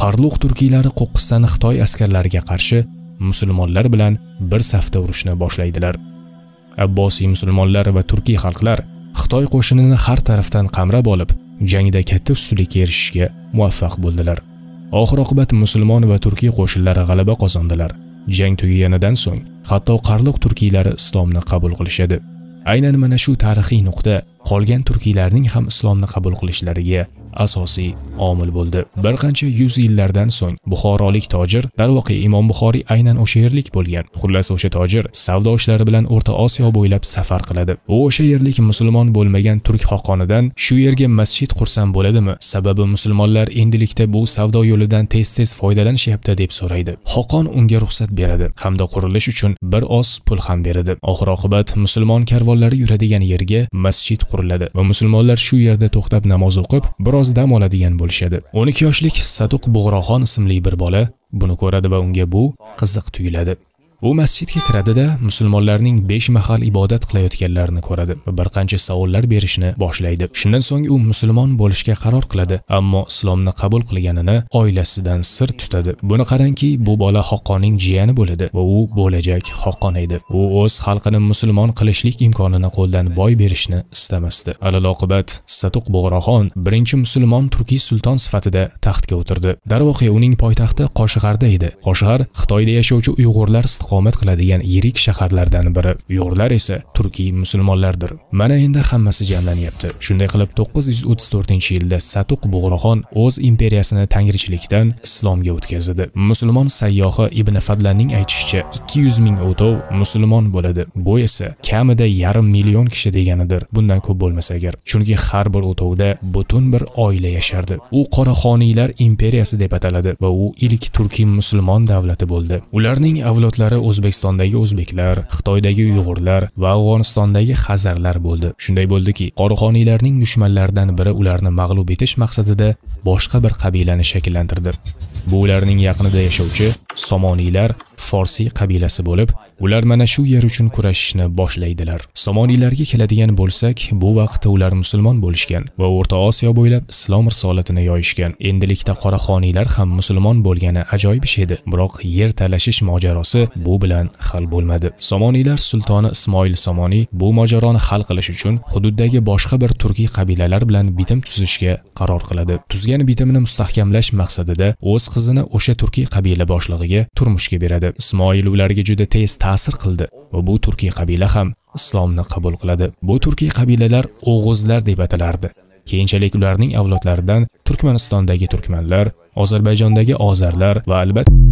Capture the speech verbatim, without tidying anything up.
قارلۇق تۈركىيلەر قوقۇستان خىتاي ئەسكەرلىرىگە قارشى مۇسۇلمانلار بىلەن بىر سەپتە ئۇرۇشنى باشلايدىلار. ئەبباسىي مۇسۇلمانلار ۋە تۈركىي خەلقلەر خىتاي قوشۇنىنى ھەر تەرەپتىن قامراپ ئولۇپ، جەڭدە كاتتا ئۈستۈنلۈككە ئېرىشىشكە مۇۋەپپەق بولدىلار. ئاخىر ئاقىبەت مۇسۇلمان ۋە تۈركىي قوشۇنلار غەلىبە قازاندىلار. جەڭ تۈگىگەندىن سوڭ، ھەتتا قارلۇق تۈركىيلەر ئىسلامنى قوبۇل قىلىشىدۇ. ئەينەن مانا شۇ تارىخىي نۇقتا قالغان تۈركىيلەرنىڭ ھەم ئىسلامنى قوبۇل قىلىشلىرىگە ئاساسىي ئامىل بولدى. بىر قانچە يۈز يىللاردىن سوڭ بۇخارولۇق تاجىر، دەرۋەقە ئىمام بۇخارىي ئەينەن ئوشۇ يەرلىك بولغان. خۇللاس، ئوشۇ تاجىر سەۋدا ئىشلىرى بىلەن ئورتا ئاسىيا بويلاپ سەپەر قىلىدۇ. ئۇ ئوشۇ يەرلىك مۇسۇلمان بولمىغان تۈرك خاقانىدىن شۇ يەرگە مەسچىت قۇرسام بولىدىمۇ؟ سەۋەبى مۇسۇلمانلار ئەمدىلىكتە بۇ سەۋدا يولىدىن تېز-تېز پايدىلىنىشىپتۇ، دەپ سورايدۇ. خاقان ئۇنىڭغا رۇخسەت بېرىدۇ ھەمدە قۇرۇلۇش ئۈچۈن بىر ئاز پۇل ھەم بېرىدۇ. ئاخىر ئاقىبەت مۇسۇلمان كارۋانلىرى يۈرىدىغان يەرگە مەسچىت قۇرۇلىدۇ ۋە مۇسۇلمانلار شۇ يەردە توختاپ ناماز ئوقۇپ، بىر ئاز دام ئالىدىغان بولۇشىدۇ. ئون ئىككى ياشلىق ساتۇق بۇغراخان ئىسىملىك بىر بالا بۇنى كۆرىدۇ ۋە ئۇنىڭغا بۇ قىزىق تۇيۇلىدۇ. ئۇ مەسچىتكە كىرىدۇ-دە، مۇسۇلمانلارنىڭ بەش مەھەل ئىبادەت قىلىۋاتقانلىرىنى كۆرىدۇ ۋە بىر قانچە ساۋۇللار بېرىشنى باشلايدۇ. شۇندىن سوڭ ئۇ مۇسۇلمان بولۇشقا قارار قىلىدۇ، ئەمما ئىسلامنى قوبۇل قىلغىنىنى ئائىلىسىدىن سىر تۇتىدۇ. بۇنى قاراڭكى، بۇ بالا خاقاننىڭ جىيەنى بولىدۇ ۋە ئۇ بولىدىغان خاقان ئىدى. ئۇ ئۆز خەلقىنى مۇسۇلمان قىلىشلىق ئىمكانىنى قولدىن بوي بېرىشنى ئىستىمەستى. ئەلئاقىبەت، ساتۇق بۇغراخان بىرىنچى مۇسۇلمان تۈركىي سۇلتان سۈپىتىدە تەختكە ئولتۇردى. دەرۋەقە، ئۇنىڭ پايتەختى قاشغاردا ئىدى. قاشغار خىتايدا ياشاۋچى ئۇيغۇرلار ئىستىقامەت قىلىدىغان يىرىك شەھەرلەردىن بىرى. ئۇيغۇرلار ئىسە تۈركىي مۇسۇلمانلاردۇر. مانا ئەمدى ھەممىسى جەملىنىپتۇ. شۇنداق قىلىپ، توققۇز يۈز ئوتتۇز تۆتىنچى يىلدا ساتۇق بۇغراخان ئۆز ئىمپېرىيەسىنى تەڭرىچىلىكتىن ئىسلامغا ئۆتكۈزدى. مۇسۇلمان سەيياھى ئىبن فەدلاننىڭ ئېيتىشىچە، ئىككى يۈز مىڭ ئوتوۋ مۇسۇلمان بولىدۇ. بۇ ئىسە كەمىدە يېرىم مىليون كىشى دېگەنىدۇر. بۇندىن كۆپ بولمىسا ئەگەر. چۈنكى ھەر بىر ئوتوۋدا پۈتۈن بىر ئائىلە ياشاردى. ئۇ قاراخانىيلار ئىمپېرىيەسى دەپ ئاتىلىدۇ ۋە ئۇ ئىلك تۈركىي مۇسۇلمان دەۋلىتى بولدى. ئۇلارنىڭ ئەۋلادلىرى ئۆزبېكىستاندىكى ئۆزبېكلەر، خىتايدىكى ئۇيغۇرلار ۋە ئافغانىستاندىكى خەزەرلەر بولدى. شۇنداق بولدىكى، قاراخانىيلارنىڭ دۈشمەنلىرىدىن بىرى ئۇلارنى مەغلۇپ ئېتىش مەقسىتىدە باشقا بىر قەبىلىنى شەكىللەندۈردى. بۇ ئۇلارنىڭ يېقىنىدا ياشاۋچى سامانىيلار فارسىي قەبىلىسى بولۇپ، ئۇلار مانا شۇ يەر ئۈچۈن كۈرەشىشنى باشلايدىلار. سامانىيلارغا كېلىدىغان بولساق، بۇ ۋاقىتتا ئۇلار مۇسۇلمان بولۇشكان ۋە ئورتا ئاسىيا بويلاپ ئىسلام رىسالىتىنى يايىشكان. ئەمدىلىكتە قاراخانىيلار ھەم مۇسۇلمان بولغىنى ئاجايىپ ئىش ئىدى، بىراق يەر تالىشىش ماجىراسى بۇ بىلەن ھەل بولمىدى. سامانىيلار سۇلتانى ئىسمائىل سامانىي بۇ ماجىرانى ھەل قىلىش ئۈچۈن ھۇدۇدتىكى باشقا بىر تۈركىي قەبىلىلەر بىلەن بىتىم تۈزۈشكە قارار قىلىدۇ. تۈزگەن بىتىمىنى مۇستەھكەملەش مەقسىتىدە ئۆز قىزىنى ئوشۇ تۈركىي قەبىلە باشلىقىغا تۇرمۇشقا بېرىدۇ. ئىسمائىل ئۇلارغا جۈدە تېز تەسىر قىلدى ۋە بۇ تۈركىي قەبىلە ھەم ئىسلامنى قوبۇل قىلىدۇ. بۇ تۈركىي قەبىلىلەر ئوغۇزلار دەپ ئاتىلىدۇ. كېيىنچىلىك ئۇلارنىڭ ئەۋلادلىرىدىن تۈركمەنىستاندىكى تۈركمەنلەر، ئازەربەيجاندىكى ئازەرلەر ۋە ئەلبەتتە